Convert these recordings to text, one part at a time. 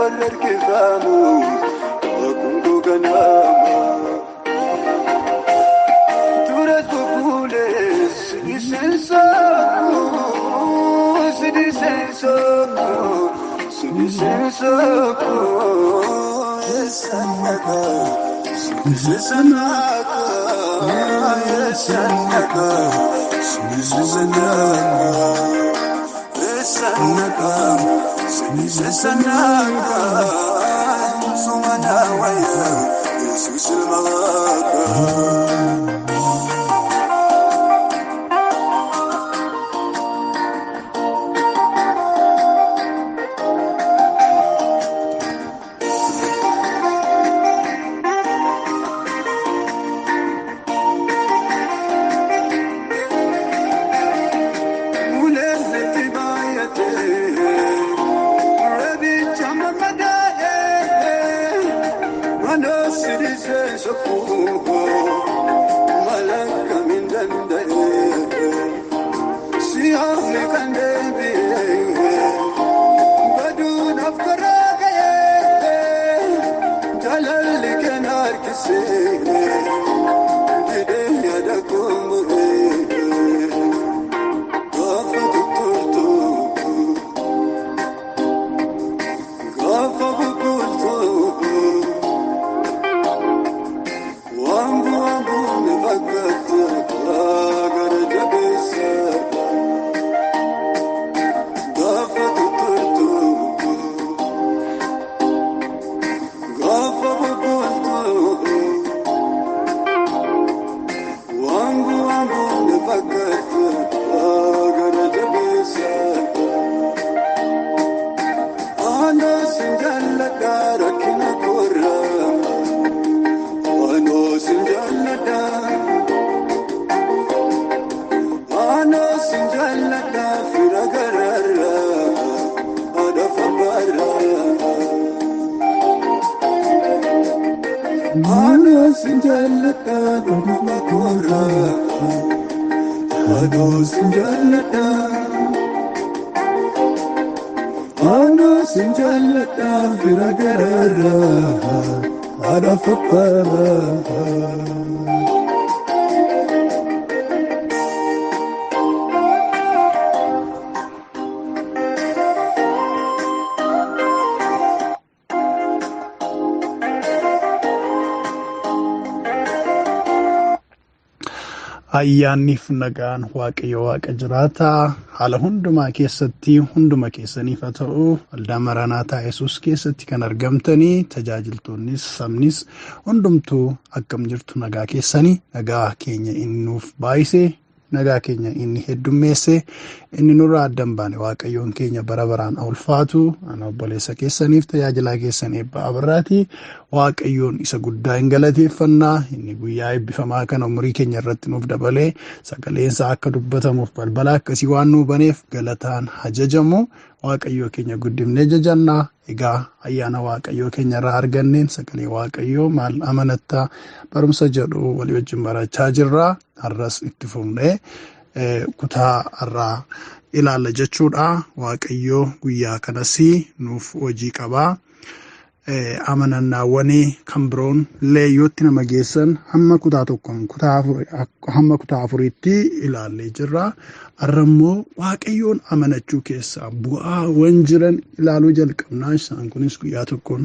Lafarra harkifamu Akkuma goganama Turas bubules Sidisensaku Sidisensaku Sidisensaku Esanaka Sidisenaka Esanaka Sidisenaka Esanaka Sidisenaka Sumana waya Yesus ilmaka. Ayyaanniif nagaan Waaqayyo Waaqa jiraataa haala hundumaa keessatti hunduma keessaniif haa ta'u. Waldaa Maraanaataa Yesuus keessatti kan argamtanii tajaajiltoonnis sabnis hundumtuu akkam jirtu? Nagaa keessanii, nagaa keenya inni nuuf baay'ise, nagaa keenya inni heddummeesse, inni nurraa adda hin baane Waaqayyoon keenya bara baraan ulfaatu. Ana obboleessa keessaniif tajaajilaa keessan Eebba Abirraati. Waaqayyoon isa guddaa hin galateeffannaa. Inni guyyaa eebbifamaa kana umurii keenya irratti nuuf dabalee sagaleensaa akka dubbatamuuf balbala akkasii waan nuu baneef galataan hajajamu. Waaqayyoo keenya guddifnee jajannaa. Egaa ayyaana Waaqayyoo keenya irraa arganneen sagalee Waaqayyoo maal amanattaa barumsa jedhu walii wajjin barachaa jirra. Har'as itti fufnee kutaa har'aa ilaalla jechuudha. Waaqayyoo guyyaa kanas nuuf hojii qabaa. Amanannaawwan kan biroon leeyyootti nama geessan hamma kutaa tokkoon hamma kutaa afuriitti ilaallee jirra. Har'a immoo Waaqayyoon amanachuu keessaa bu'aawwan jiran ilaaluu jalqabnaa. Isaan kunis guyyaa tokkoon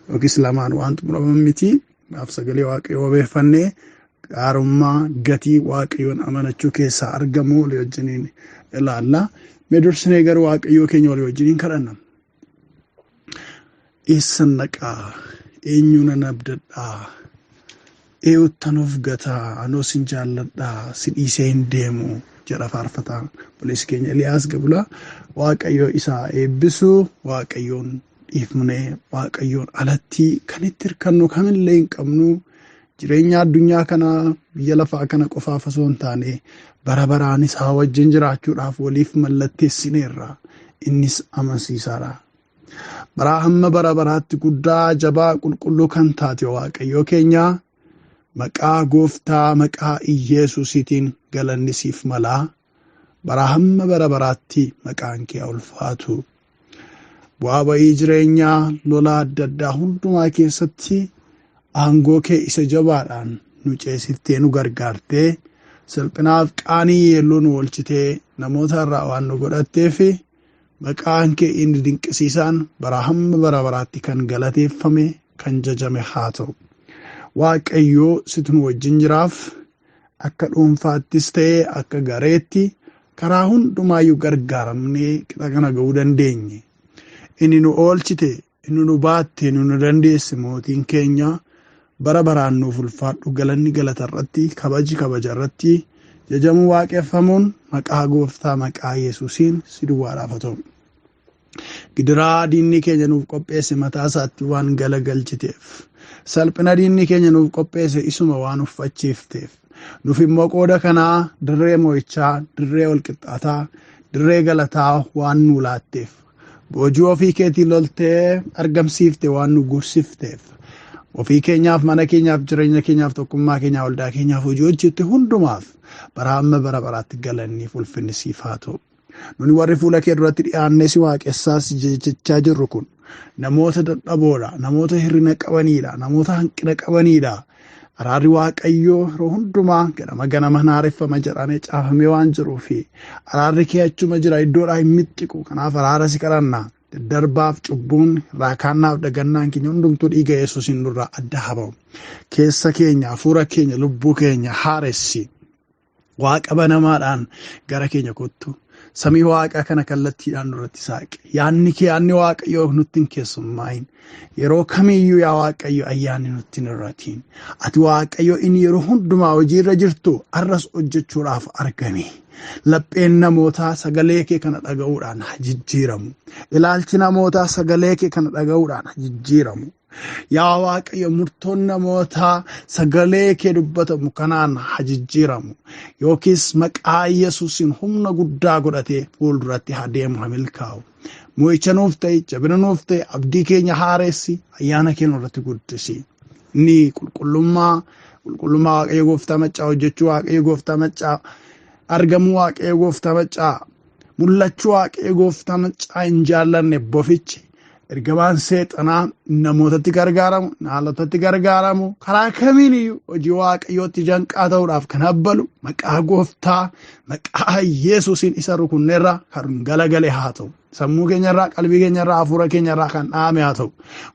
yookiis lamaan waan xumuraman miti. Kanaaf sagalee Waaqayyoo wabeeffannee gaarummaa gatii Waaqayyoon amanachuu keessaa argamu walii wajjiniin ilaalla. Mee dursinee garuu Waaqayyoo keenya walii wajjiniin kadhanna. Eessan dhaqaa? Eenyuun nan abdadhaa? Eenyuttan of gataa? Anoo sin jaalladhaa, si dhiisee hin deemu jedha faarfataa obboleessi keenya Eliyaas Gabulaa. Waaqayyo isaa eebbisu. Waaqayyoon dhiifnee Waaqayyoon alatti kan itti hirkannu kamillee hin qabnu. Jireenya addunyaa kana, biyya lafaa kana qofaaf osoo hin taane bara baraan isaa wajjin jiraachuudhaaf waliif mallatteessineerra. Innis amansiisaadha. Baraa hamma bara baraatti guddaa, jabaa, qulqulluu kan taate Waaqayyoo keenya, maqaa gooftaa maqaa Iyeesuusiitiin galanni siif malaa. Baraa hamma bara baraatti maqaan kee ulfaatu. Bu'aa ba'ii jireenyaa lolaa adda addaa hundumaa keessatti aangoo kee isa jabaadhaan nu ceesiftee nu gargaartee salphinaaf qaanii yeelloo nu oolchitee namoota irraa waan nu godhatteef maqaan kee inni dinqisiisaan bara hamma bara baraatti kan galateeffame kan jajame haa ta'u. Waaqayyoo situ nu wajjin jiraaf akka dhuunfaattis ta'ee akka gareetti karaa hundumaayyuu gargaaramnee qixa kana ga'uu dandeenye. Inni nu oolchite, inni nu baatte, inni nu dandeesse mootiin keenya bara baraan nuuf ulfaadhu galanni galata irratti, kabaji kabaja irratti, jajamuu waaqeffamuun maqaa gooftaa maqaa Yesuusiin si duwwaadhaaf haa ta'u. Gidiraa diinni keenya nuuf qopheesse mataa isaatti waan galagalchiteef, salphina diinni keenya nuuf qopheesse isuma waan uffachiifteef, nuuf immoo qooda kanaa dirree mo'ichaa, dirree walqixxaataa, dirree galataa waan nu laatteef, boojuu ofii keetii loltee argamsiifte waan nu gursifteef, ofii keenyaaf, mana keenyaaf, jireenya keenyaaf, tokkummaa keenyaaf, waldaa keenyaaf hojii hojjette hundumaaf bara hamma bara baraatti galanniif ulfinni siif haa ta'u. Nuni warri fuula kee duratti dhiyaannee si waaqessaa si jechaa jirru kun namoota dadhaboodha, namoota hirrina qabaniidha, namoota hanqina qabaniidha. Araarri Waaqayyoo yeroo hundumaa ganama ganama naareffama jedhamee caafamee waan jiruufi araarri kee achuma jira iddoodhaa hin mixxiqu. Kanaaf araara si kadhanna. Daddarbaaf cubbuun raakaannaaf dagannaan keenya hundumtuu dhiiga Yesuusiin nurraa adda haa ba'u. Keessa keenya, hafuura keenya, lubbuu keenya haaressi. Waaqa banamaadhaan gara keenya kottu. Samii Waaqaa kana kallattiidhaan nurratti saaqi. Yaanni kee yaanni Waaqayyoo nutti hin keessummaa'in. Yeroo kamiyyuu yaa Waaqayyo ayyaanni nutti hin irratiin. Ati Waaqayyo inni yeroo hundumaa hojiirra jirtu arras hojjechuudhaaf argami. Lapheen namootaa sagalee kee kana dhaga'uudhaan haa jijjiiramu. Ilaalchi namootaa sagalee kee kana dhaga'uudhaan haa jijjiiramu. Yaa Waaqayyo murtoon namootaa sagalee kee dubbatamu kanaan haa jijjiiramu. Yookiis maqaa Yesuusiin humna guddaa godhatee fuulduratti haa deemu haa milkaa'u. Mo'icha nuuf ta'e, jabina nuuf ta'e, abdii keenya haaressi, ayyaana kee nurratti guddisi. Inni qulqullummaa Waaqayyo gooftaa maccaa hojjechuu Waaqayyo gooftaa maccaa argamuu Waaqayyo gooftaa maccaa mul'achuu Waaqayyo gooftaa maccaa hin jaallanne bofichi ergamaan seexanaa namootatti gargaaramu, naalotatti gargaaramu, karaa kamiiniyyuu hojii Waaqayyootti janqaa ta'uudhaaf kan abbalu maqaa gooftaa maqaa Yesuusiin isa rukunneerra kan galagale haa ta'u. Sammuu keenyarraa, qalbii keenyarraa, hafuura keenyarraa kan dhaame haa ta'u.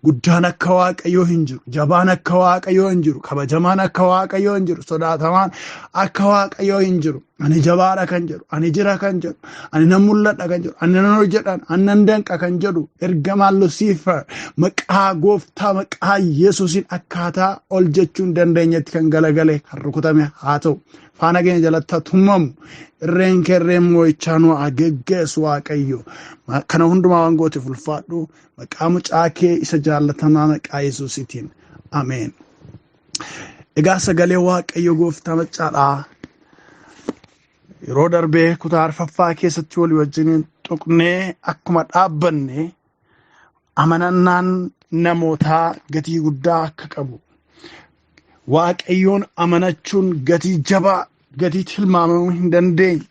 Guddaan akka Waaqayyoo hin jiru, jabaan akka Waaqayyoo hin jiru, kabajamaan akka Waaqayyoo hin jiru, sodaatamaan akka Waaqayyoo hin jiru. Ani jabaadha kan jedhu, ani jira kan jedhu, ani nan mul'adha kan jedhu, ani nan hojjedha, ani nan danqa kan jedhu ergamaan Lusiifer maqaa gooftaa maqaa Yesuusiin akkaataa ol jechuun dandeenyetti kan galagale kan rukutame haa ta'u. Faana keenya jalatti haa tumamu. Irreen kee irreen moo'ichaa nu haa geggeessu Waaqayyo. Kana hundumaa waan gooteef ulfaadhu. Maqaa mucaa kee isa jaallatamaa maqaa Yesuusiitiin. Ameen. Egaa sagalee Waaqayyo gooftaa maccaadhaa. Yeroo darbee kutaa arfaffaa keessatti walii wajjin tuqnee akkuma dhaabbanne amanannaan namootaa gatii guddaa akka qabu. Waaqayyoon amanachuun gatii jabaa, gatii tilmaamamuu hin dandeenye,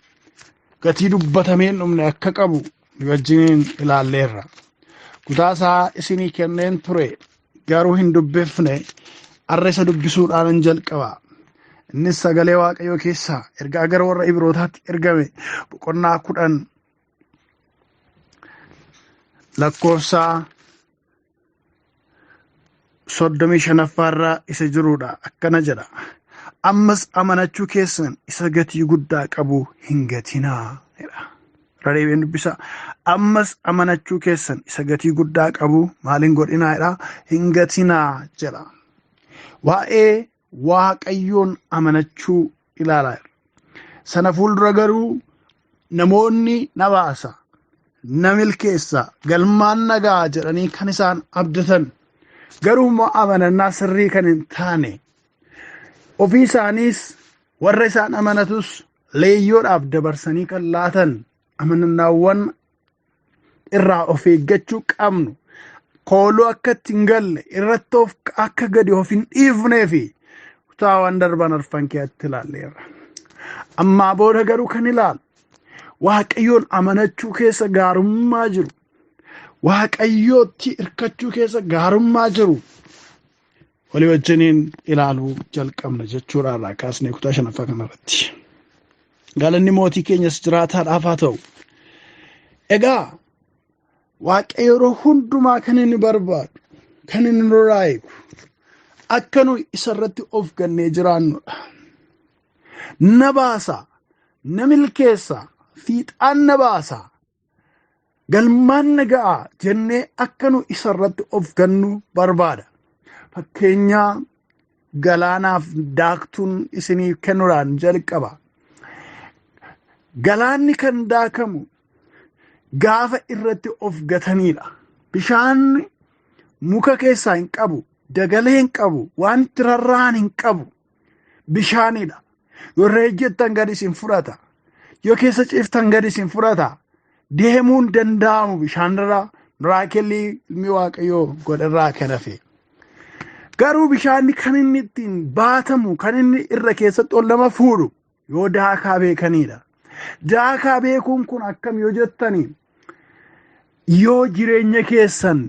gatii dubbatamee hin dhumne akka qabu wajjin ilaalleerra. Kutaa isaa isinii kenneen ture garuu hin dubbifne har'a isa dubbisuudhaan hin jalqaba. Innis sagalee Waaqayyoo keessaa ergaa gara warra Ibrootaatti ergame boqonnaa 10 lakkoofsa 35 irra isa jirudha. Akkana jedha. Ammas amanachuu keessan isa gatii guddaa qabu hin gatinaa jedha. Irra deebi'een dubbisa. Ammas amanachuu keessan isa gatii guddaa qabu maal hin godhinaa jedha? Hin gatinaa jedha. Waa'ee Waaqayyoon amanachuu ilaalaa jirra. Sana fuuldura garuu namoonni na baasa, na milkeessa, galmaan na ga'a jedhanii kan isaan abdatan garuu immoo amanannaa sirrii kan hin taane ofii isaaniis warra isaan amanatus leeyyoodhaaf dabarsanii kan laatan amanannaawwan irraa of eeggachuu qabnu kooluu akka itti hin galle irratti of akka gadi of hin dhiifnee fi kutaawwan darban arfan keessatti ilaalleerra. Ammaa booda garuu kan ilaalu Waaqayyoon amanachuu keessa gaarummaa jiru, Waaqayyootti hirkachuu keessa gaarummaa jiru walii wajjiniin ilaaluu jalqabna jechuudha irraa kaasnee kutaa shanaffaa kanarratti. Galanni mootii keenyas jiraataadhaaf haa ta'u. Egaa Waaqayyo yeroo hundumaa kan inni barbaadu, kan inni nurraa eegu, akka nu isarratti of gannee jiraannudha. Na baasa, na milkeessa, fiixaan na baasa, galmaan na ga'a jennee akka nu isarratti of gannu barbaada. Fakkeenya galaanaaf daaktuun isinii kennuudhaan jalqaba. Galaanni kan daakamu gaafa irratti of gataniidha. Bishaan muka keessaa hin qabu, dagalee hin qabu, wanti rarra'an hin qabu. Bishaanidha. Yoo irra ejjettan gadi isin fudhata. Yoo keessa ciiftan gadi isin fudhata. Deemuun danda'amu bishaanirra miraakelii ilmi Waaqayyoo godherraa kan hafe. Garuu bishaanni kan inni ittiin baatamu, kan inni irra keessatti ol nama fuudhu yoo daakaa beekaniidha. Daakaa beekuun kun akkam yoo jettanii, yoo jireenya keessan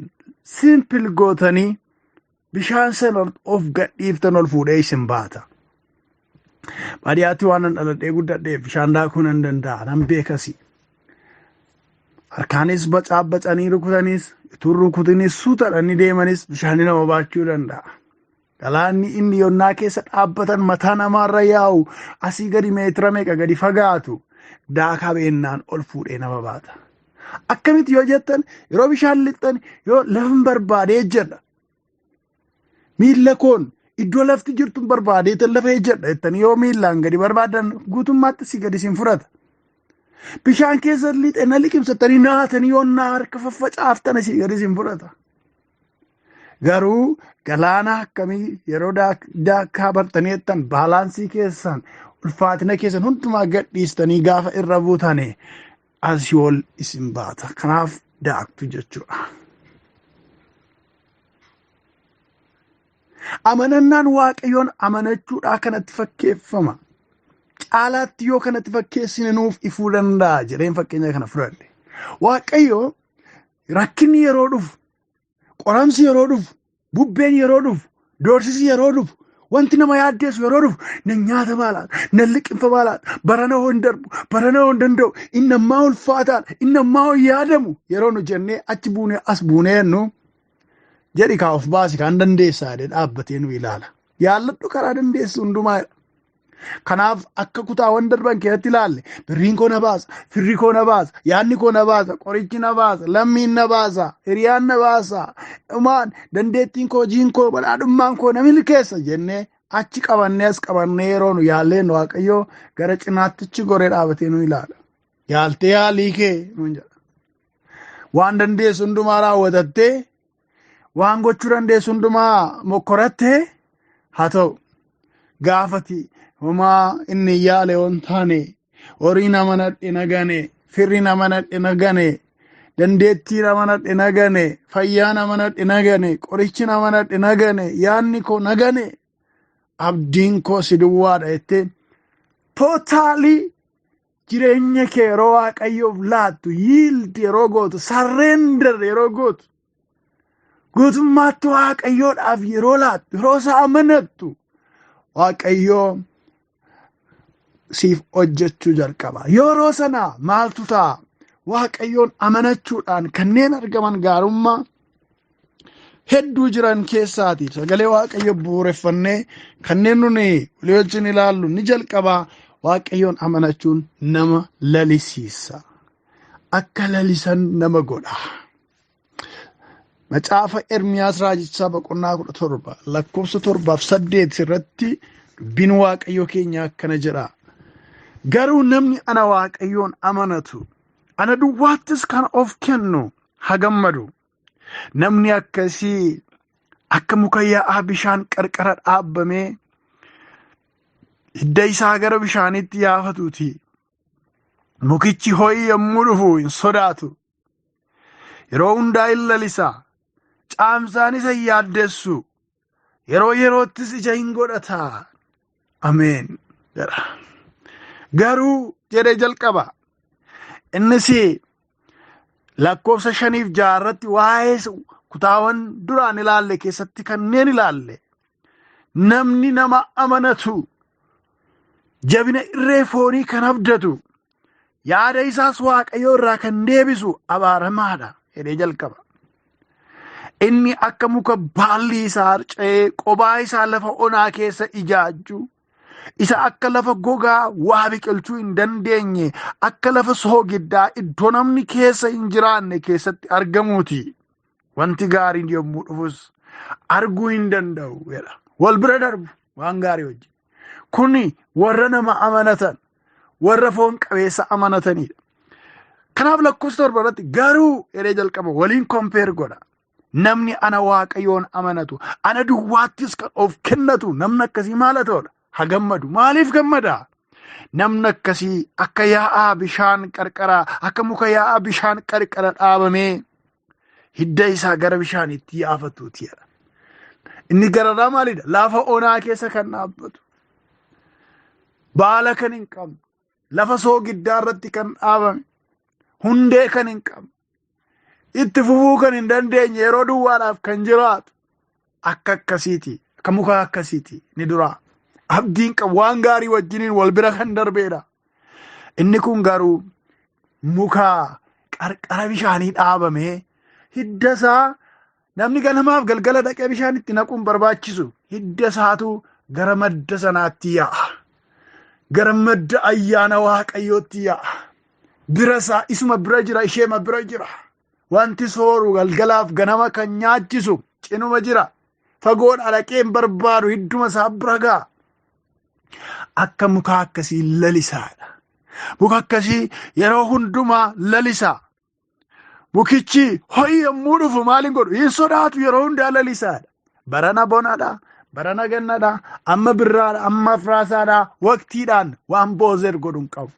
simpil gootanii bishaan sana of gadhiiftan ol fuudhee isin baata. Baadiyyaatti waan nan dhaladhee guddadheef bishaan daakuu nan danda'a, nan beekasi. Harkaanis bacaabbacanii rukutanis, utuu rukutinis suutadhanii deemanis bishaanni nama baachuu danda'a. Galaanni inni yonnaa keessa dhaabbatan mataa namaarra yaa'u asii gadi meetira meeqa gadi fagaatu daakaa beennaan ol fuudhee nama baata. Akkamitti yoo jettan, yeroo bishaan lixxan yoo lafan barbaadee jedha. Miilla koon iddoo lafti jirtu barbaadee tan lafa ejjedha jettanii yoo miillaan gadi barbaadan guutummaatti si gadi sin fudhata. Bishaan keessa lixe na liqimsattanii naatanii yoo naa harka faffacaaftan si gadi sin fudhata. Garuu galaana akkamii yeroo daakaa bartanii jettan baalaansii keessan ulfaatina keessan hundumaa gadhiistanii gaafa irra buutane asii ol isin baata. Kanaaf daaktu jechuudha. Amanannaan Waaqayyoon amanachuudhaa kanatti fakkeeffama. Caalaatti yoo kanatti fakkeessine nuuf ifuu danda'a jedheen fakkeenya kana fudhadhe. Waaqayyo rakkinni yeroo dhufu, qoramsi yeroo dhufu, bubbeen yeroo dhufu, doorsisi yeroo dhufu, wanti nama yaaddeessu yeroo dhufu, na nyaata maalaata, na liqimfa maalaata, barana hoo hin darbu, barana hoo hin danda'u, inni ammaa ulfaataadha, inni ammaa hoo hin yaadamu yeroo nu jennee achi buunee as buunee jennu, jedhi kaa of baasi kaan dandeessaa jedhee dhaabbatee nu ilaala. Yaalladhu karaa dandeessu hundumaa jedha. Kanaaf akka kutaawwan darban keessatti ilaalle, birriin koo na baasa, firri koo na baasa, yaadni koo na baasa, qorichi na baasa, lammiin na baasa, hiriyaan na baasa, dhumaan dandeettiin koo, hojiin koo, badhaadhummaan koo na milkeessa jennee achi qabannee as qabannee yeroo nu yaalleen Waaqayyoo gara cinaattichi goree dhaabatee nu ilaala. Yaaltee yaalii kee nuun jedha. Waan dandeessu hundumaa raawwatattee, waan gochuu dandeessu hundumaa mokkorattee, haa ta'u gaafati homaa inni yaale yoon taane, horii nama nadhe na gane, firri nama nadhe na gane, dandeettii nama nadhe na gane, fayyaa nama nadhe na gane, qorichi nama nadhe na gane, yaadni koo na gane, abdiin koo si duwwaadha jettee tootaalii jireenya kee yeroo Waaqayyoof laattu, yield yeroo gootu, surrender yeroo gootu, guutummaatti Waaqayyoodhaaf yeroo laattu, yeroo isa amanattu, Waaqayyoo siif hojjechuu jalqaba. Yeroo sana maaltu ta'a? Waaqayyoon amanachuudhaan kanneen argaman gaarummaa hedduu jiran keessaati sagalee Waaqayyo bu'uureffannee kanneen nuni walii wajjin ilaallu ni jalqaba. Waaqayyoon amanachuun nama lalisiisa. Akka lalisan nama godha. Macaafa Ermiyaas raajichaa boqonnaa 17 lakkoofsa 7f 8 irratti dubbiin Waaqayyo keenya akkana jedha. Garuu namni ana Waaqayyoon amanatu, ana duwwaattis kan of kennu haa gammadu. Namni akkasii akka muka yaa'aa bishaan qarqara dhaabbamee hidda isaa gara bishaaniitti yaafatuuti. Mukichi ho'i yommuu dhufu hin sodaatu. Yeroo hundaa hin lalisa. Caamsaan isa hin yaaddessu. Yeroo yeroottis ija hin godhata. Ameen jedha. Garuu jedhee jalqaba. Innis Lakkoofsa 5 fi 6 irratti waa'ee kutaawwan duraan ilaalle keessatti kanneen ilaalle, namni nama amanatu, jabina irree foonii kan abdatu, yaada isaas Waaqayyoo irraa kan deebisu abaaramaadha jedhee jalqaba. Inni akka muka baalli isaa harca'ee qobaa isaa lafa onaa keessa ijaajju, isa akka lafa gogaa waa biqilchuu hin dandeenye, akka lafa soogiddaa iddoo namni keessa hin jiraanne keessatti argamuuti. Wanti gaariin yommuu dhufus arguu hin danda'u jedha. Wal bira darbu waan gaarii wajjin. Kuni warra nama amanatan, warra foon qabeessa amanatanidha. Kanaaf lakkoofsa 7 irratti garuu jedhee jalqaba waliin compare godha. Namni ana Waaqayyoon amanatu, ana duwwaattis kan of kennatu, namni akkasii maal haa ta'udha? Haa gammadu. Maaliif gammada? Namni akkasii akka yaa'aa bishaan qarqara, akka muka yaa'aa bishaan qarqara dhaabamee hidda isaa gara bishaaniitti yaafatuuti jedha. Inni gararraa maalidha? Lafa onaa keessa kan dhaabbatu. Baala kan hin qabne, lafa soogiddaa irratti kan dhaabame, hundee kan hin qabne, itti fufuu kan hin dandeenye, yeroo duwwaadhaaf kan jiraatu akka akkasiiti. Akka muka akkasiiti ni duraa. Abdiin qabu, waan gaarii wajjiniin wal bira kan darbeedha. Inni kun garuu muka qarqara bishaanii dhaabamee hidda isaa namni ganamaaf galgala dhaqee bishaan itti naquun barbaachisu, hidda isaatu gara madda sanaatti yaa'a. Gara madda ayyaana Waaqayyootti yaa'a. Bira isaa isuma bira jira, isheema bira jira. Wanti sooru, galgalaaf ganama kan nyaachisu cinuma jira. Fagoodha dhaqee hin barbaadu, hidduma isaa bira ga'a. Akka muka akkasii lalisaadha. Muka akkasii yeroo hundumaa lalisaa. Mukichi ho'i yommuu dhufu maal hin godhu? Hin sodaatu, yeroo hundaa lalisaadha. Barana bonadha, barana gannadha, amma birraadha, amma afraasaadha, waqtiidhaan waan bother godhu hin qabu.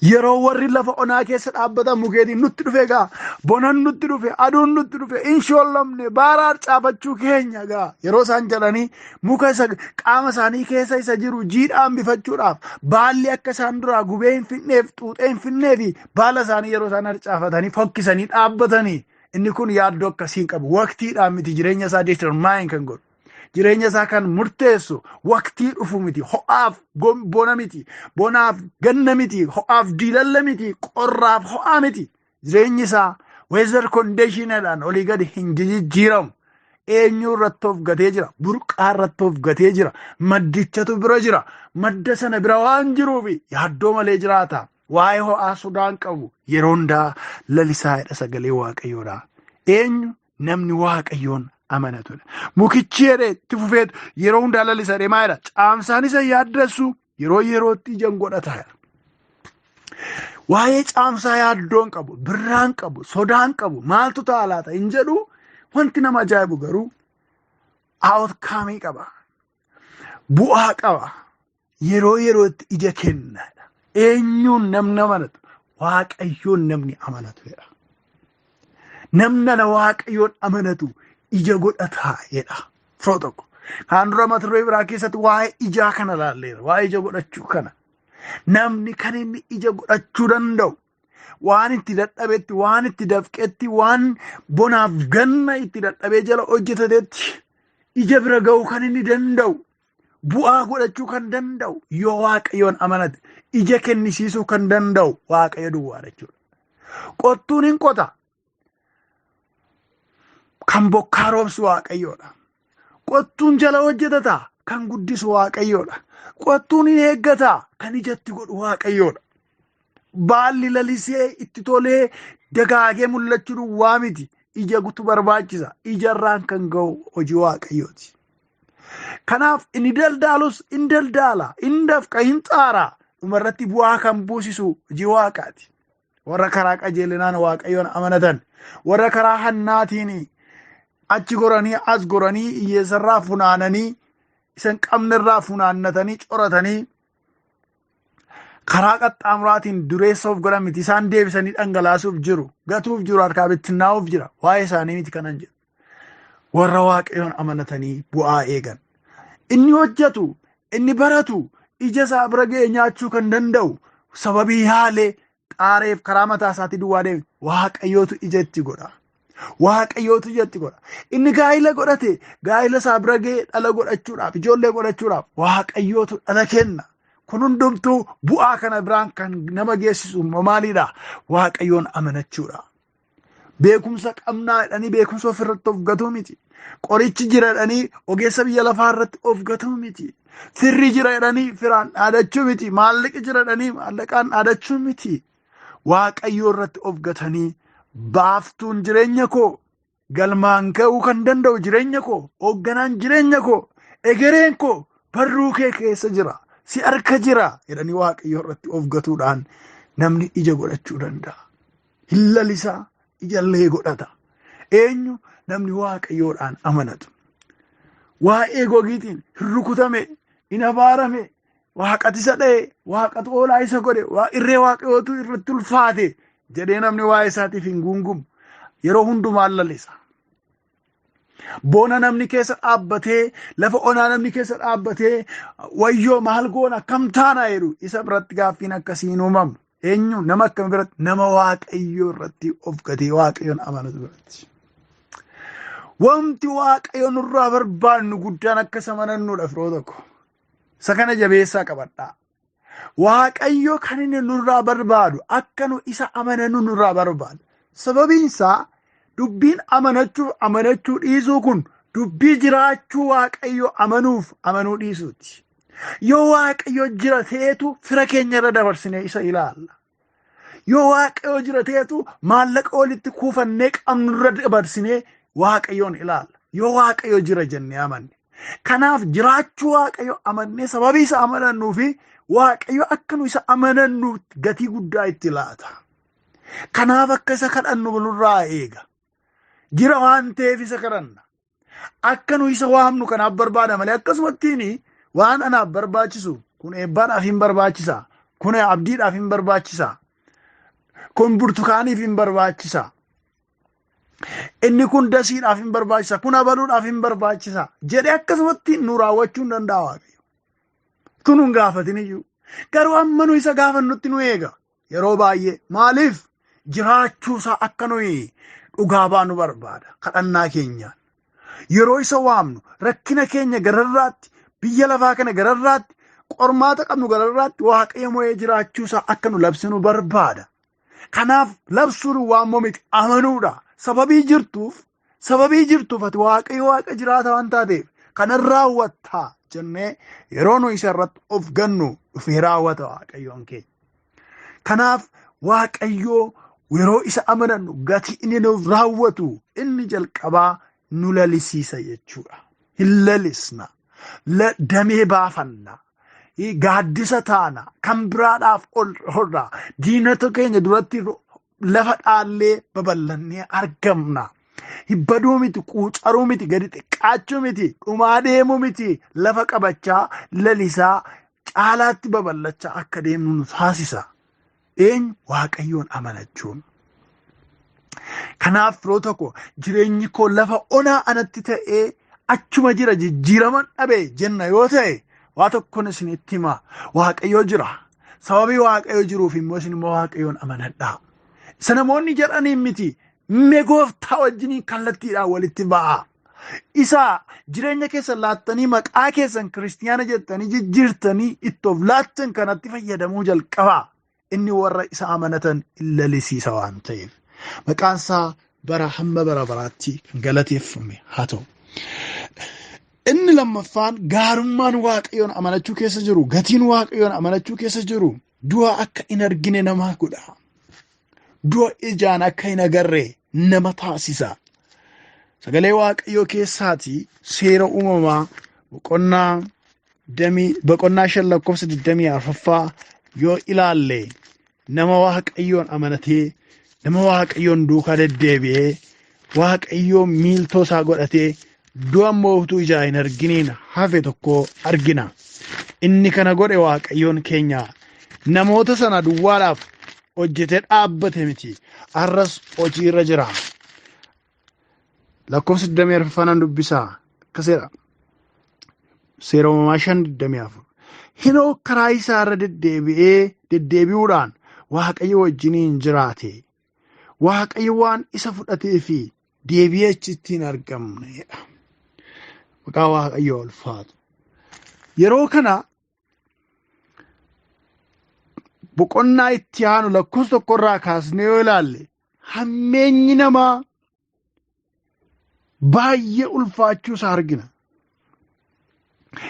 Yeroo warri lafa onaa keessa dhaabbatan mukeetiin nutti dhufe gaa, bonan nutti dhufe, aduun nutti dhufe, hin shoollamne, baara harcaafachuu keenya gaa yeroo isaan jedhanii, muka isa qaama isaanii keessa isa jiru jiidhaan hambifachuudhaaf, baalli akka isaan duraa gubee hin finneef, xuuxee hin finneef, baala isaanii yeroo isaan harcaafatanii fokkisanii dhaabbatanii, inni kun yaaddoo akkasii hin qabu. Waqtiidhaan miti jireenya isaa determine kan godhu. Jireenya isaa kan murteessu waqtii dhufu miti, ho'aaf bona miti, bonaaf ganna miti, ho'aaf diilalla miti, qorraaf ho'aa miti. Jireenyi isaa weather conditionadhaan olii gadi hin jijjiiramu. Eenyu irratti of gatee jira? Burqaa irratti of gatee jira. Maddichatu bira jira. Madda sana bira waan jiruuf yaaddoo malee jiraata. Waa'ee ho'aa sodaan qabu, yeroo hundaa lalisaadha sagalee Waaqayyoodha. Eenyu? Namni Waaqayyoon amanatudha. Mukichi jedhee itti fufeetu yeroo hundaa lalisadhe maalidha? Caamsaan isa yaaddessu, yeroo yerootti ija godhata. Waa'ee caamsaa yaaddoon qabu, birraan qabu, sodaan qabu, maaltu ta'a laata hin jedhu. Wanti nama ajaa'ibu garuu outcome qaba. Bu'aa qaba. Yeroo yerootti ija kennaadha. Eenyuun namni amanatu? Waaqayyoon namni amanatu jedha. Namni ana Waaqayyoon amanatu ija godhataa jedha. Firoo tokko. Kaan dura mata duree biraa keessatti waa'ee ijaa kana ilaalleera. Waa'ee ija godhachuu kana. Namni kan inni ija godhachuu danda'u waan itti dadhabetti, waan itti dafqetti, waan bonaaf ganna itti dadhabee jala hojjetatetti ija bira ga'uu kan inni danda'u, bu'aa godhachuu kan danda'u yoo Waaqayyoon amanate, ija kennisiisuu kan danda'u Waaqayyo duwwaadha jechuudha. Qottuun hin qota. Kan bokkaa roobsu Waaqayyoodha. Qottuun jala hojjetata, kan guddisu Waaqayyoodha. Qottuun hin eeggata, kan ijatti godhu Waaqayyoodha. Baalli lalisee itti tolee dagaagee mul'achuu duwwaa miti. Ija gutu barbaachisa. Ijarraan kan ga'u hojii Waaqayyooti. Kanaaf inni daldaalus in daldaala, in dafqa, hin xaara. Dhumarratti bu'aa kan buusisu hojii Waaqaati. Warra karaa qajeelinaan Waaqayyoon amanatan, warra karaa hannaatiin achi goranii as goranii hiyyeessarraa funaananii, isa hin qabnerraa funaannatanii coratanii, karaa qaxxaamuraatiin dureessa of godhan miti. Isaan deebisanii dhangalaasuuf jiru, gatuuf jiru, harkaa bittinnaa'uuf jira. Waa'ee isaanii miti kanan jedhu. Warra Waaqayyoon amanatanii bu'aa eegan. Inni hojjetu, inni baratu, ija isaa bira ga'e nyaachuu kan danda'u sababii haalee xaareef karaa mataa isaatii duwwaa deeme. Waaqayyootu ija itti godha. Waaqayyootu ija itti godha. Inni gaa'ila godhate gaa'ila isaa bira ga'ee dhala godhachuudhaaf, ijoollee godhachuudhaaf Waaqayyootu dhala kenna. Kun hundumtuu bu'aa kana biraan kan nama geessisu immoo maalidha? Waaqayyoon amanachuudha. Beekumsa qabnaa jedhanii beekumsa ofirratti of gatuu miti. Qorichi jira jedhanii ogeessa biyya lafaa irratti of gatuu miti. Firri jira jedhanii firaan dhaadachuu miti. Maallaqi jira jedhanii maallaqaan dhaadachuu miti. Waaqayyoo irratti of gatanii baaftuun jireenya koo, galmaan ga'uu kan danda'u jireenya koo, hoogganaan jireenya koo, egereen koo barruu kee keessa jira, si harka jira jedhanii Waaqayyoo irratti of gatuudhaan namni ija godhachuu danda'a. Hin lalisaa, ijallee godhata. Eenyu? Namni Waaqayyoodhaan amanatu. Waa'ee gogiitiin hin rukutame, hin abaarame, Waaqatu isa dha'e, Waaqatu oolaa isa godhe, irree Waaqayyootu irratti ulfaate jedhee namni waa'ee isaatiif hin guungumu. Yeroo hundumaa lalisa. Bona namni keessa dhaabbatee, lafa onaa namni keessa dhaabbatee, wayyoo maal goona, akkam taana jedhu isa biratti gaaffiin akkasii hin uumamu. Eenyu? Nama akkam biratti? Nama Waaqayyoo irratti of gatee Waaqayyoon amanatu biratti. Wanti Waaqayyo nurraa barbaannu guddaan akka isa amanannuudha, firoota koo. Isa kana jabeessaa qabadhaa. Waaqayyo kan inni nurraa barbaadu akka nu isa amanannu nurraa barbaada. Sababiin isaa dubbiin amanachuuf amanachuu dhiisuu kun dubbii jiraachuu Waaqayyo amanuuf amanuu dhiisuuti. Yoo Waaqayyo jira ta'eetu fira keenya irra dabarsinee isa ilaalla. Yoo Waaqayyo jira ta'eetu maallaqa walitti kuufannee qabnu irra dabarsinee Waaqayyoon ilaalla. Yoo Waaqayyo jira jennee amanne. Kanaaf jiraachuu Waaqayyo amannee sababii isa amanannuu fi Waaqayyo akka nu isa amanannu gatii guddaa itti laata. Kanaaf akka isa kadhannu nurraa eega. Jira waan ta'eef isa kadhanna. Akka nu isa waamnu kanaaf barbaada malee akkasumattiin waan anaaf barbaachisu kun eebbaadhaaf hin barbaachisa, kun abdiidhaaf hin barbaachisa, kun burtukaaniif hin barbaachisa, inni kun dasiidhaaf hin barbaachisa, kun abaluudhaaf hin barbaachisa jedhee akkasumatti nu raawwachuu hin danda'a Waaqayyo. Tun hin gaafatin iyyuu. Garuu amma nu isa gaafannutti nu eega. Yeroo baay'ee maaliif jiraachuusaa akka nuyi dhugaa baanu barbaada kadhannaa keenyaan. Yeroo isa waamnu rakkina keenya gararraatti, biyya lafaa kana gararraatti, qormaata qabnu gararraatti Waaqayyo mo'ee jiraachuusaa akka nu labsinu barbaada. Kanaaf labsuun waammoo miti, amanuudha. Sababii jirtuuf ati Waaqayyo Waaqa jiraata waan taateef kanan raawwattaa jennee yeroo nu isa irratti of gannu dhufee raawwata Waaqayyoon keenya. Kanaaf Waaqayyoo yeroo isa amanannu gatii inni nuuf raawwatu inni jalqabaa nu lalisiisa jechuudha. Hin lalisna. Damee baafanna. Gaaddisa taana. Kan biraadhaaf ol horra. Diinota keenya duratti lafa dhaallee babal'annee argamna. Baduu miti, quucaruu miti, gadi xiqqaachuu miti, dhumaa deemuu miti, lafa qabachaa, lalisaa, caalaatti babal'achaa akka deemnu nu taasisa. Eenyu? Waaqayyoon amanachuun. Kanaaf firoota koo, jireenyi koo lafa onaa anatti ta'ee achuma jira, jijjiiraman dhabe jenna yoo ta'e, waa tokkoon isinitti hima: Waaqayyoo jira. Sababii Waaqayyo jiruuf immoo isin immoo Waaqayyoon amanadhaa. Isa namoonni jedhaniin miti, mee gooftaa wajjiniin kallattiidhaan walitti ba'a. Isa jireenya keessan laattanii, maqaa keessan kiristiyaana jettanii jijjiirtanii itti of laattan kanatti fayyadamuu jalqabaa. Inni warra isa amanatan hin lalisiisa waan ta'eef. Maqaan isaa bara hamma bara baraatti kan galateeffame haa ta'u. Inni lammaffaan gaarummaan Waaqayyoon amanachuu keessa jiru, gatiin Waaqayyoon amanachuu keessa jiru, du'a akka hin argine nama godha. Du'a ijaan akka hin agarre nama taasisa. Sagalee Waaqayyoo keessaatii Seera Uumamaa boqonnaa 5 lakkoofsa 24ffaa yoo ilaalle, nama Waaqayyoon amanatee, nama Waaqayyoon duukaa deddeebi'ee, Waaqayyoon miiltoo isaa godhatee, du'a immoo utuu ijaa hin arginiin hafe tokko argina. Inni kana godhe Waaqayyoon keenya namoota sana duwwaadhaaf hojjetee dhaabbate miti. Har'as hojii irra jira. Lakkoofsa 24ffaa nan dubbisaa. Akkasidha. Seera Uumamaa 5:24. Henook karaa isaa irra deddeebi'ee deddeebi'uudhaan Waaqayyo wajjiniin jiraate. Waaqayyo waan isa fudhatee fi deebi'ee achitti hin argamnedha. Maqaa Waaqayyoo ulfaatu. Yeroo kana boqonnaa itti aanu lakkoofsa tokkorraa kaasnee yoo ilaalle hammeenyi namaa baay'ee ulfaachuu isaa argina.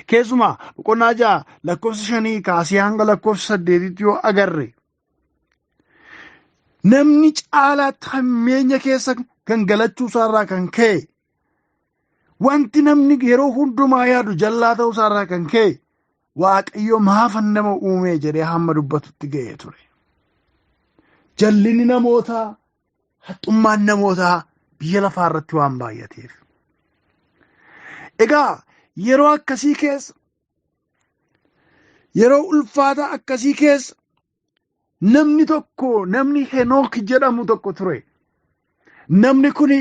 Keessumaa boqonnaa 6 lakkoofsa 5 kaasee hanga lakkoofsa 8tti yoo agarre namni caalaatti hammeenya keessa gangalachuu isaarraa kan ka'e wanti namni yeroo hundumaa yaadu jallaa ta'uu isaarraa kan ka'e Waaqayyo maafan nama uumee jedhee hamma dubbatutti ga'ee ture. Jallinni namootaa, haxxummaan namootaa biyya lafaa irratti waan baay'ateef. Egaa yeroo akkasii keessa, yeroo ulfaataa akkasii keessa namni tokko, namni Henook jedhamu tokko ture. Namni kun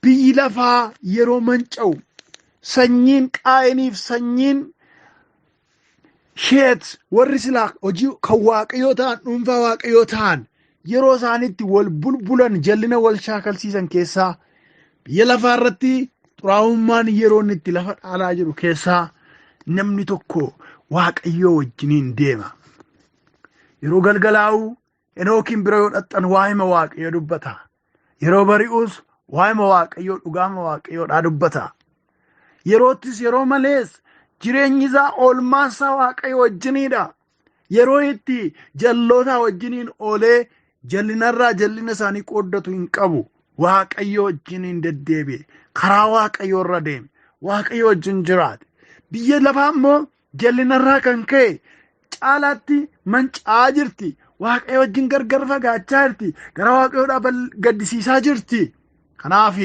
biyyi lafaa yeroo manca'u sanyiin Qaayiniif sanyiin Sheet warri silaa hojii kan Waaqayyoo ta'an dhuunfaa Waaqayyoo ta'an yeroo isaanitti wal bulbulan jallina wal shaakalsiisan keessaa biyya lafaa irratti xuraa'ummaan yeroo inni itti lafa dhaalaa jiru keessaa namni tokko Waaqayyoo wajjiniin deema. Yeroo galgalaa'u Henookiin bira yoo dhaqxan waa'ima Waaqayyoo dubbata. Yeroo bari'us waa'ima Waaqayyoo dhugaama Waaqayyoodhaa dubbata. Yeroottis yeroo malees jireenyi isaa oolmaan isaa Waaqayyo wajjiniidha. Yeroo itti jallootaa wajjiniin oolee jallinarraa jallina isaanii qooddatu hin qabu. Waaqayyo wajjiniin deddeebi'e. Karaa Waaqayyoo irra deeme. Waaqayyo wajjin jiraate. Biyya lafaa immoo jallinarraa kan ka'e caalaatti manca'aa jirti. Waaqayyo wajjin gargar fagaachaa jirti. Gara Waaqayyoodhaa gaddisiisaa jirti. Kanaaf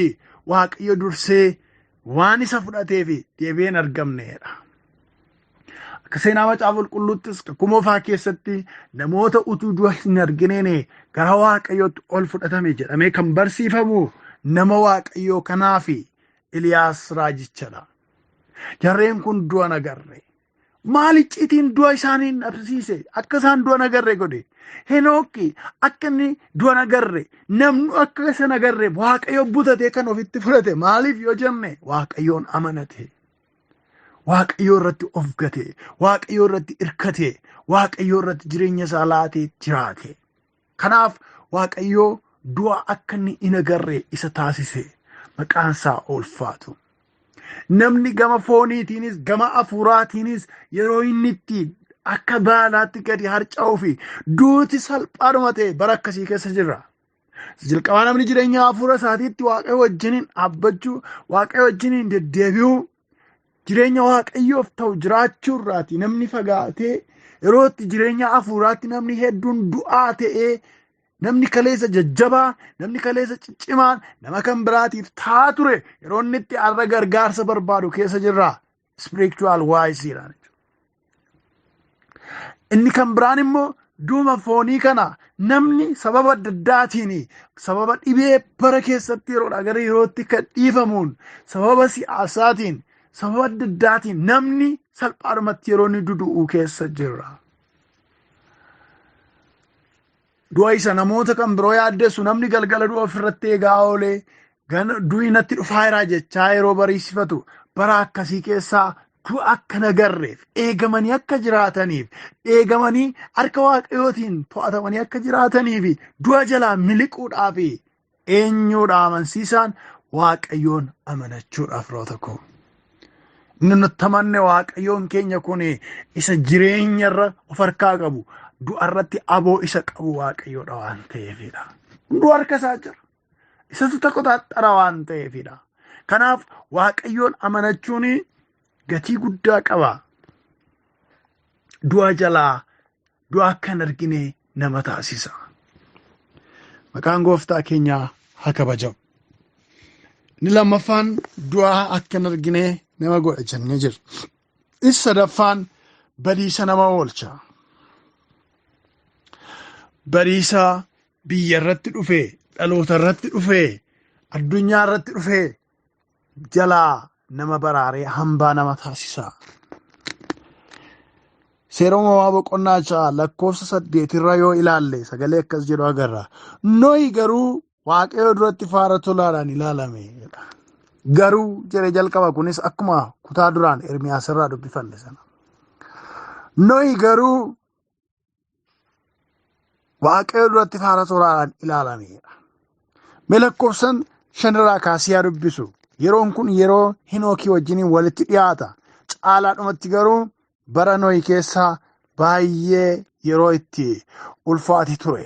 Waaqayyo dursee waan isa fudhateef deebi'ee hin argamneedha. Akka seenaa macaafa qulqulluuttis kakuu moofaa keessatti namoota utuu du'a hin argineen gara Waaqayyootti ol fudhatame jedhamee kan barsiifamu nama Waaqayyoo kanaaf Iliyaas raajichadha. Jarreen kun du'a hin agarre. Maal icciitiin du'a isaanii hin dhabsiise? Akka isaan du'a hin agarre godhe. Henookki akka inni du'a hin agarre, namni akka isa hin agarre Waaqayyo butatee kan ofitti fudhate maaliif yoo jenne Waaqayyoon amanate. Waaqayyoo irratti of gate, Waaqayyoo irratti irkate, Waaqayyoo irratti jireenya isaa laatee jiraate. Kanaaf Waaqayyoo du'a akka inni hin agarre isa taasise. Maqaan isaa ulfaatu. Namni gama fooniitiinis gama hafuuraatiinis yeroo inni itti akka baalaatti gadi harca'uu fi duuti salphaadhuma ta'e bara akkasii keessa jirra. Jalqabaa namni jireenya hafuura isaatiitti Waaqayyo wajjiniin dhaabbachuu, Waaqayyo wajjiniin deddeebi'uu, jireenya Waaqayyoof ta'u jiraachuu irraati namni fagaatee yeroo itti jireenya hafuuraatti namni hedduun du'aa ta'ee namni kaleessa jajjabaa, namni kaleessa ciccimaan nama kan biraatiif ta'aa ture yeroo inni itti har'a gargaarsa barbaadu keessa jirra. Spiritual wise jedha. Inni kan biraan immoo duuma foonii kana namni sababa adda addaatiin sababa dhibee bara keessatti yeroodhaa gara yerootti kan dhiifamuun sababa siyaasaatiin sababa adda addaatiin namni salphaadhumatti yeroo inni dudu'u keessa jira. Du'a isa namoota kan biroo yaaddessu namni galgala du'a ofirratti eegaa oolee du'i natti dhufaa jira jechaa yeroo bariisifatu bara akkasii keessaa du'a akka hin agarreef eegamanii akka jiraataniif eegamanii harka waaqayyootiin to'atamanii akka jiraataniif du'a jalaa miliquudhaaf eenyuudha amansiisaan waaqayyoon amanachuudhaaf firoota koo. Inni nutti amanne waaqayyoon keenya kun isa jireenyarra of harkaa qabu du'arratti aboo isa qabu waaqayyoodha waan ta'eefidha. Hunduu harka isaa jira. Isatu tokko xaxxara waan ta'eefidha. Kanaaf waaqayyoon amanachuun gatii guddaa qaba. Du'a jalaa du'a akka hin argine nama taasisa. Maqaan gooftaa keenyaa haa kabajamu. Inni lammaffaan du'a akka hin argine nama godha jennee jirra. Inni sadaffaan badiisa nama oolcha. Badiisa biyya irratti dhufe, dhaloota irratti dhufe, addunyaa irratti dhufe jalaa nama baraaree hambaa nama taasisa. Seera Uumamaa boqonnaa 6 lakkoofsa 8 irra yoo ilaalle sagalee akkas jedhu agarra. Nohi garuu Waaqayyo duratti faara tolaadhaan ilaalame jedha. Garuu jedhee jalqaba, kunis akkuma kutaa duraan Ermiyaas irraa dubbifanne sana. Nohi garuu Waaqayyo duratti faara tolaadhaan ilaalame jedha. Mee lakkoofsan 5 irraa kaasee haa dubbisu. Yeroon kun yeroo Henookii wajjiniin walitti dhiyaata. Caalaadhumatti garuu bara Nohi keessaa baay'ee yeroo itti ulfaati ture.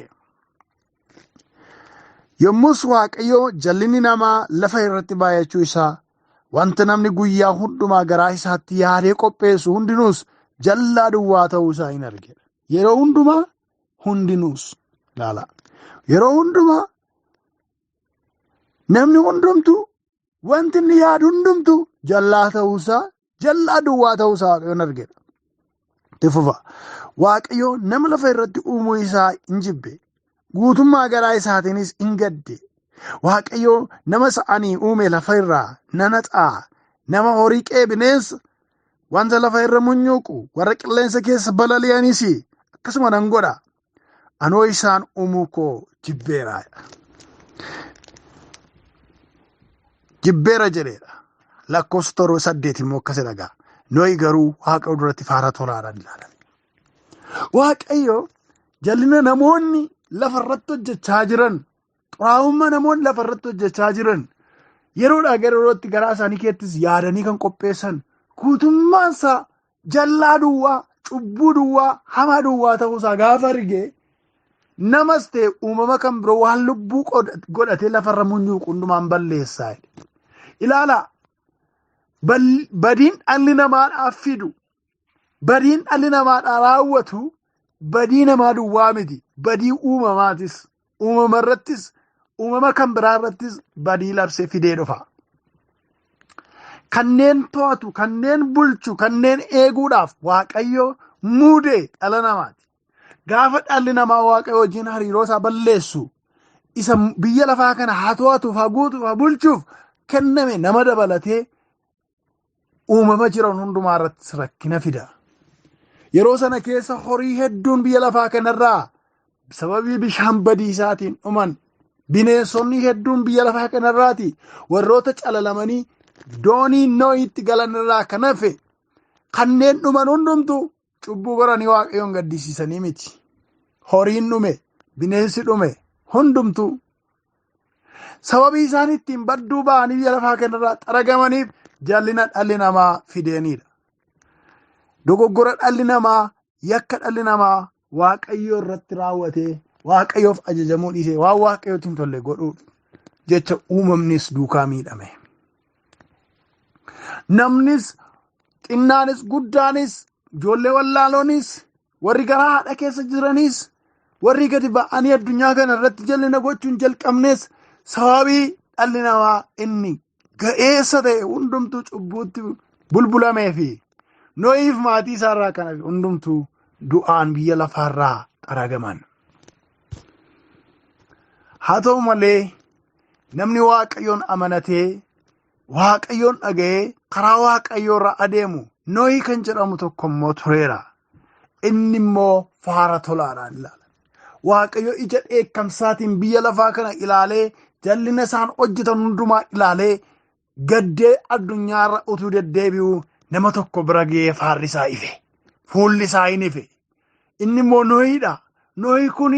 Yommus Waaqayyo jallinni namaa lafa irratti baay'achuu isaa, wanta namni guyyaa hundumaa garaa isaatti yaadee qopheessu hundinuus jallaa duwwaa ta'uu isaa hin arge. Yeroo hundumaa hundinuus ilaala. Yeroo hundumaa namni hundumtuu wanti inni yaadu hundumtuu jallaa ta'uu isaa, jallaa duwwaa ta'uu isaa Waaqayyoon argedha. Itti fufa. Waaqayyo nama lafa irratti uumuu isaa hin jibbe. Guutummaa garaa isaatiinis hin gadde. Waaqayyo nama isa ani uume lafa irraa nan haxaa'a. Nama, horii, qe'ee, bineensa, wanta lafa irra munyuuqu, warra qilleensa keessa balali'anis akkasuma nan godha. Anoo isaan uumuu koo jibbeera. Jibbeera jedheedha. Lakkoofsa 7 8 immoo akkas jedha. Nohi garuu Waaqa duratti faara tolaadhaan ilaalame. Waaqayyo jal'ina namoonni lafa irratti hojjechaa jiran, xuraa'ummaa namoonni lafa irratti hojjechaa jiran, yeroodhaa gara yerootti garaa isaanii keessattis yaadanii kan qopheessan guutummaan isaa jallaa duwwaa, cubbuu duwwaa, hamaa duwwaa ta'uusaa gaafa arge, namas ta'e uumama kan biroo waan lubbuu godhatee lafarra munyuuqu hundumaan balleessaa jedhe. Ilaalaa, badiin dhalli namaadhaaf fidu, badiin dhalli namaadhaa raawwatu badii namaa duwwaa miti, badii uumamaatis, uumama irrattis, uumama kan biraa irrattis badii labsee fidee dhufa. Kanneen to'atu, kanneen bulchu, kanneen eeguudhaaf Waaqayyo muudee dhala namaati. Gaafa dhalli namaa Waaqayyo wajjin hariiroo isaa balleessu, isa biyya lafaa kana haa to'atuuf, haa guutuuf, haa bulchuuf kenname nama dabalatee uumama jiran hundumaa irratti rakkina fida. Yeroo sana keessa horii hedduun biyya lafaa kanarraa sababii bishaan badiisaatiin dhuman, bineensonni hedduun biyya lafaa kanarraati warroota calalamanii doonii Nohitti galan irraa kan hafe kanneen dhuman hundumtu cubbuu godhanii Waaqayyoon gaddisiisanii miti. Horiin dhume, bineensi dhume hundumtuu sababii isaan ittiin badduu ba'anii biyya lafaa kanarraa xaragamaniif jallina dhalli namaa fideenidha. Dogoggora dhalli namaa, yakka dhalli namaa Waaqayyo irratti raawwatee, Waaqayyoof ajajamuu dhiisee waan Waaqayyootti hin tolle godhuuf jecha uumamnis duukaa miidhame. Namnis xinnaanis guddaanis, ijoollee wallaaloonis, warri garaa haadha keessa jiranis, warri gadi ba'anii addunyaa kana irratti jal'ina gochuun jalqabnes, sababii dhalli namaa inni ga'eessa ta'e hundumtuu cubbuutti bulbulamee fi Nohiif maatii isaarraa kan hafe hundumtuu du'aan biyya lafaarraa xaragaman. Haa ta'u malee namni Waaqayyoon amanatee, Waaqayyoon dhaga'ee karaa Waaqayyoo irra adeemu Nohii kan jedhamu tokko immoo tureera. Inni immoo faara tolaadhaan ilaala. Waaqayyo ija dheekkamsaatiin biyya lafaa kana ilaalee, jal'ina isaan hojjetan hundumaa ilaalee gaddee addunyaarra utuu deddeebi'uu nama tokko bira ga'ee faarri isaa ife. Fuulli isaa hin ife. Inni immoo Nohiidha. Nohi kun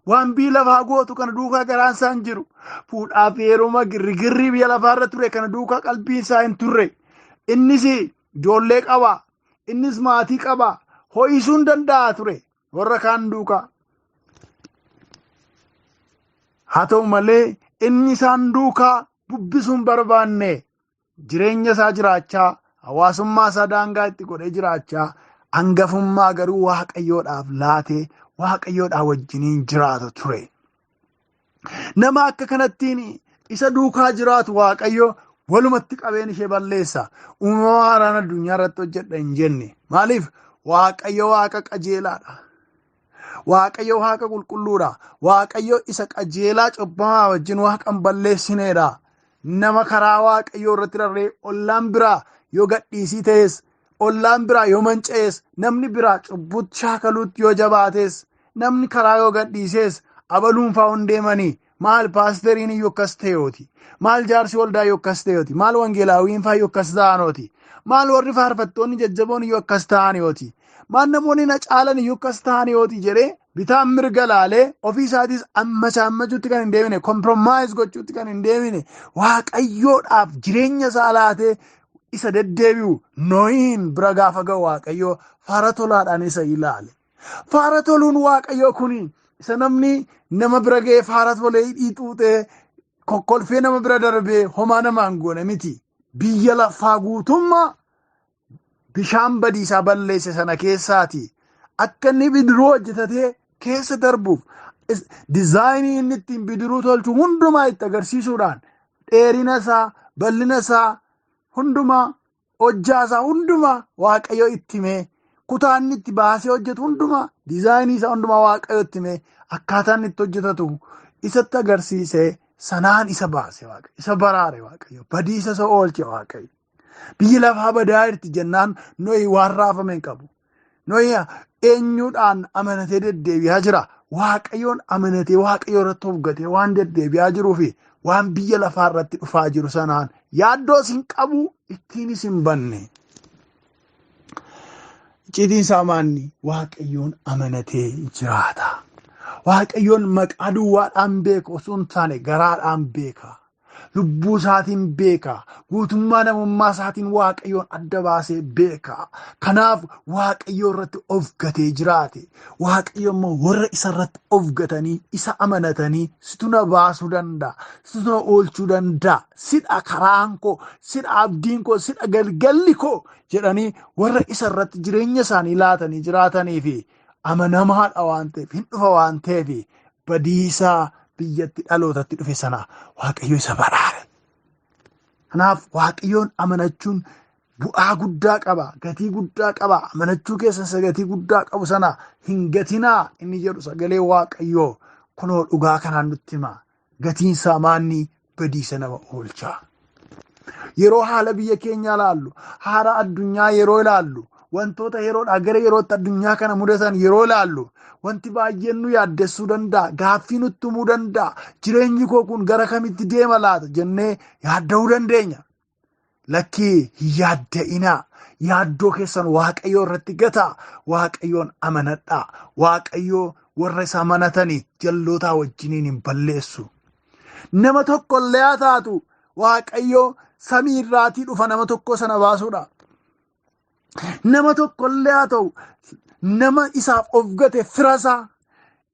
waan biyya lafaa gootu kana duukaa garaan isaa hin jiru. Fuudhaa fi heeruma girrigirrii biyya lafaarra ture kana duukaa qalbiin isaa hin turre. Innis ijoollee qaba. Innis maatii qaba. Ho'isuu hin danda'a ture warra kaan duukaa. Haa ta'u malee inni isaan duukaa bubbisuu hin barbaanne. Jireenya isaa jiraachaa, hawaasummaa isaa daangaa itti godhee jiraachaa, hangafummaa garuu Waaqayyoodhaaf laatee Waaqayyoodhaa wajjiniin jiraata ture. Nama akka kanattiin isa duukaa jiraatu Waaqayyo walumatti qabeen ishee balleessa. Uumama haaraan addunyaa irratti hojjedha hin jenne. Maaliif? Waaqayyo Waaqa qajeelaadha. Waaqayyo Waaqa qulqulluudha. Waaqayyo isa qajeelaa cubbamaa wajjin Waaqa hin balleessineedha. Nama karaa Waaqayyoo irratti rarra'ee ollaan biraa yoo gadhiisii ta'es Ollaan biraa yoo manca'es, namni biraa cubbutti shaakaluutti yoo jabaates, namni karaa yoo gadhiises, abaluun fa'aa hin deemanii maal paasteriin iyyuu akkas ta'eeti, maal jaarsi waldaa iyyuu akkas ta'eeti, maal wangeelaawiin fa'aa iyyuu akkas ta'anooti, maal warri faarfattoonni jajjaboon iyyuu akkas ta'aniyooti, maal namoonni na caalan iyyuu akkas ta'aniyooti jedhee bitaan mirga laalee ofii isaatis ammachaammachuutti kan hin deemine, kompromaayis gochuutti kan hin deemine, Waaqayyoodhaaf jireenya isaa laatee isa deddeebi'u Nohiin bira gaafa ga'u Waaqayyoo faara tolaadhaan isa ilaale. Faara toluun Waaqayyoo kuni isa namni nama bira ga'ee faara tolee hidhii xuuxee kokkolfee nama bira darbee homaa namaan goone miti. Biyya lafaa guutummaa bishaan badiisaa balleesse sana keessaati akka inni bidiruu hojjetatee keessa darbuuf dizaayinii inni ittiin bidiruu tolchu hundumaa itti agarsiisuudhaan dheerina isaa, bal'ina isaa hundumaa, hojjaa isaa hundumaa Waaqayyo itti himee, kutaa inni itti baasee hojjetu hundumaa, dizaayinii isaa hundumaa Waaqayyo itti himee, akkaataa inni itti hojjetatu isatti agarsiisee sanaan isa baase Waaqayyo, isa baraare Waaqayyo, badiisa isa oolche Waaqayyo. Biyyi lafaa badaa jirti jennaan Nohi waan raafame hin qabu. Nohi eenyuudhaan amanatee deddeebi'aa jira? Waaqayyoon amanatee Waaqayyo irratti of gatee waan deddeebi'aa jiruu fi waan biyya lafaa irratti dhufaa jiru sanaan yaaddoos hin qabu, ittiinis hin banne. Icciitiin isaa maanni? Waaqayyoon amanatee jiraata. Waaqayyoon maqaa duwwaadhaan beeka osoo hin taane garaadhaan beeka. Lubbuu isaatiin beeka. Guutummaa namummaa isaatiin Waaqayyoon adda baasee beeka. Kanaaf Waaqayyoo irratti of gatee jiraate. Waaqayyo immoo warra isa irratti of gatanii isa amanatanii situ na baasuu danda'a, situ na oolchuu danda'a, sidha karaan koo, sidha abdiin koo, sidha galgalli koo jedhanii warra isa irratti jireenya isaanii laatanii jiraatanii fi amanamaadha waan ta'eef, hin dhufa waan ta'eef badiisaa biyyatti dhalootatti dhufe sana Waaqayyo isa baraare. Kanaaf Waaqayyoon amanachuun bu'aa guddaa qaba, gatii guddaa qaba. Amanachuu keessan isa gatii guddaa qabu sana hin gatinaa inni jedhu sagalee Waaqayyoo kunoo dhugaa kanaan nutti hima. Gatiin isaa maanni? Badiisa nama oolcha. Yeroo haala biyya keenyaa ilaallu, haala addunyaa yeroo ilaallu, wantoota yeroodhaa gara yerootti addunyaa kana mudatan yeroo ilaallu, wanti baay'een nu yaaddessuu danda'a, gaaffii nutti himuu danda'a, jireenyi koo kun gara kamitti deema laata jennee yaadda'uu dandeenya. Lakkii hin yaadda'inaa. Yaaddoo keessan Waaqayyoo irratti gataa. Waaqayyoon amanadhaa. Waaqayyoo warra isa amanatanii jallootaa wajjiniin hin balleessu. Nama tokko illee haa taatu Waaqayyoo samii irraatii dhufa nama tokko sana baasuudha. Nama tokko illee haa ta'u nama isaaf of gate fira isaa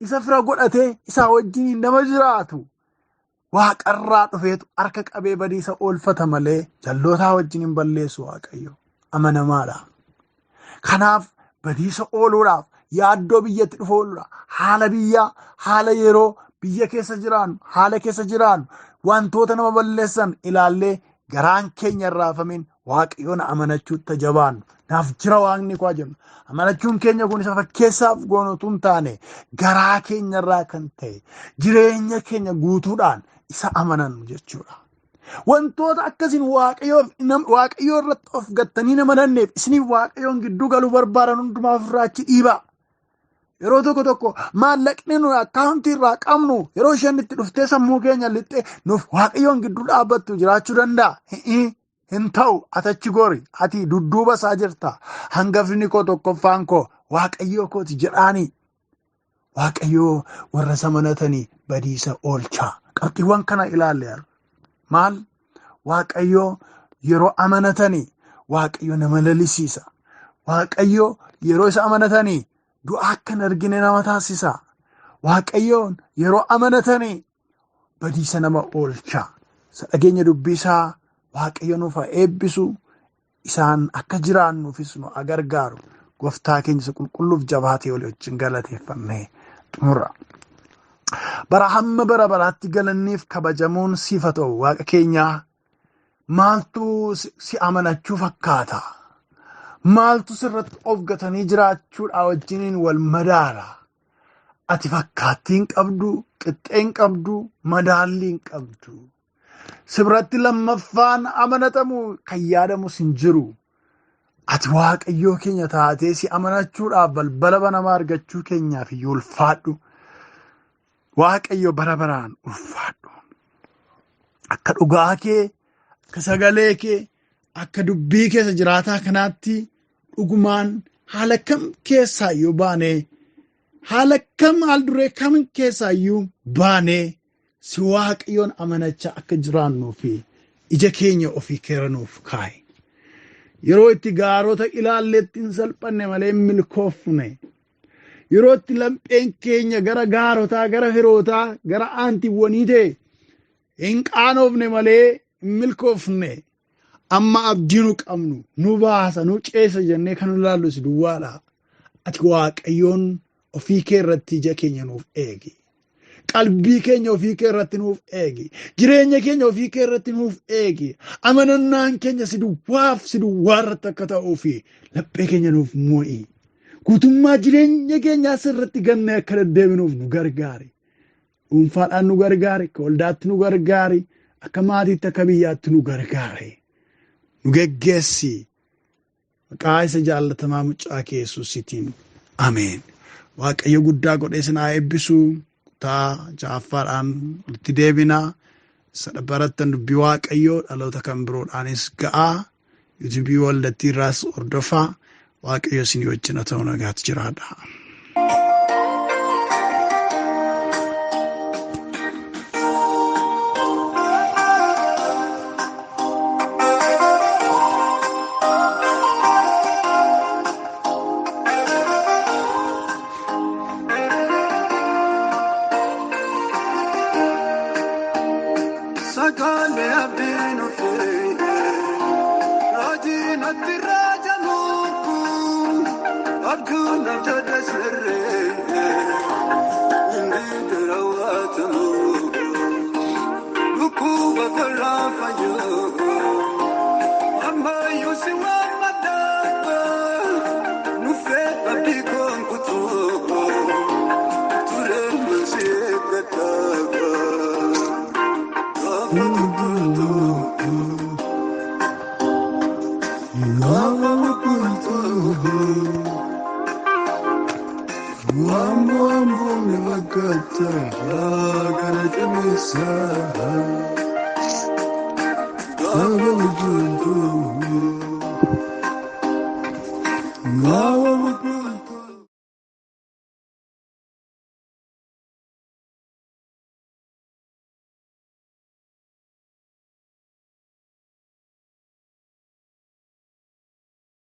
isa fira godhatee isaa wajjiniin nama jiraatu waaqarraa dhufeetu harka qabee badiisa oolfata malee jallootaa wajjin hin balleessu. Waaqayyo amanamaadha. Kanaaf badiisa ooluudhaaf, yaaddoo biyyatti dhufu ooluudhaaf, haala biyyaa, haala yeroo biyya keessa jiraannu, haala keessa jiraannu, wantoota nama balleessan ilaallee garaan keenya hin raafamin, Waaqayyoon amanachuutti jabaannu. Naaf jira Waaqni koo jennu. Amanachuun keenya kun isa fakkeessaaf goonu utuu hin taane garaa keenya irraa kan ta'e jireenya keenya guutuudhaan isa amanannu jechuudha. Wantoota akkasiin Waaqayyoo irratti of gattanii nama nanneef isiniif Waaqayyoon gidduu galuu barbaadan hundumaa ofirraa achi dhiibaa. Yeroo tokko tokko maallaqni nuyi akkaawuntii irraa qabnu yeroo isheen itti dhuftee sammuu keenya lixxee nuuf Waaqayyoon gidduu dhaabbattu jiraachuu danda'a. Hin ta'u, ati achi gori, ati dudduuba isaa jirta, hangafni koo tokkoffaan koo Waaqayyoo kooti jedhaani. Waaqayyoo warra isa amanatanii badiisa oolchaa. Qabxiiwwan kana ilaalle har'a. Maal? Waaqayyoo yeroo amanatanii Waaqayyo nama lalisiisa. Waaqayyo yeroo isa amanatanii du'a akka hin argine nama taasisa. Waaqayyoon yeroo amanatanii badiisa nama oolcha. Isa dhageenya dubbii isaa Waaqayyo nuuf haa eebbisu. Isaan akka jiraannuufis nu haa gargaaru. Gooftaa keenya isa qulqulluuf jabaatee olii wajjin galateeffannee xumurra. Bara hamma bara baraatti galanniif kabajamuun siif haa ta'u Waaqa keenyaa. Maaltu si amanachuu fakkaata? Maaltu sirratti of gatanii jiraachuudhaa wajjiniin wal madaala? Ati fakkaattii hin qabdu, qixxee hin qabdu, madaallii hin qabdu. Si biratti lammaffaan amanatamu kan yaadamus hin jiru. Ati Waaqayyoo keenya taatee si amanachuudhaaf balbala banamaa argachuu keenyaaf iyyuu ulfaadhu. Waaqayyo bara baraan ulfaadhu. Akka dhugaa kee, akka sagalee kee, akka dubbii keessa jiraataa kanaatti dhugumaan haala kam keessaa iyyuu baanee, haala kam haal duree kam keessaa iyyuu baanee si Waaqayyoon amanachaa akka jiraannuu fi ija keenya ofii keera nuuf kaa'i. Yeroo itti gaarota ilaalletti hin salphanne malee hin milkoofne. Yeroo itti lapheen keenya gara gaarotaa, gara firootaa, gara aantiiwwanii ta'e hin qaanofne malee hin milkoofne. Amma abdii nu qabnu nu baasa, nu ceesa jennee kan nu ilaallu si duwwaadha. Ati Waaqayyoon ofii kee irratti ija keenya nuuf eegi. Qalbii keenya ofii kee irratti nuuf eegi. Jireenya keenya ofii kee irratti nuuf eegi. Amanannaan keenya si duwwaaf si duwwaa irratti akka ta'uu fi laphee keenya nuuf mo'i. Guutummaa jireenya keenyaa sirratti gannee akka deddeebinuuf nu gargaari. Dhuunfaadhaan nu gargaari, akka waldaatti nu gargaari, akka maatiitti akka biyyaatti nu gargaari. Nu geggeessi. Maqaa isa jaallatamaa mucaa kee Yesuusiitiin. Ameen. Waaqayyo guddaa godhee isin haa eebbisu. Kutaa ja'affaadhaan walitti deebinaa. Isa barattan dubbii Waaqayyoo dhaloota kan biroodhaanis ga'aa. Yuutuubii waldattii irraas hordofaa. Waaqayyo isinii wajjin haa ta'u, nagaatti jiraadha. Sagalee abdiin ofii raajiin atti raajamu abjuun abjadha sirree inni darawwatamu dhukkuba korraa fayyuu ammayyuu si waammadhaa nuffee abdii koonkutuu tureen mansi eeggataa.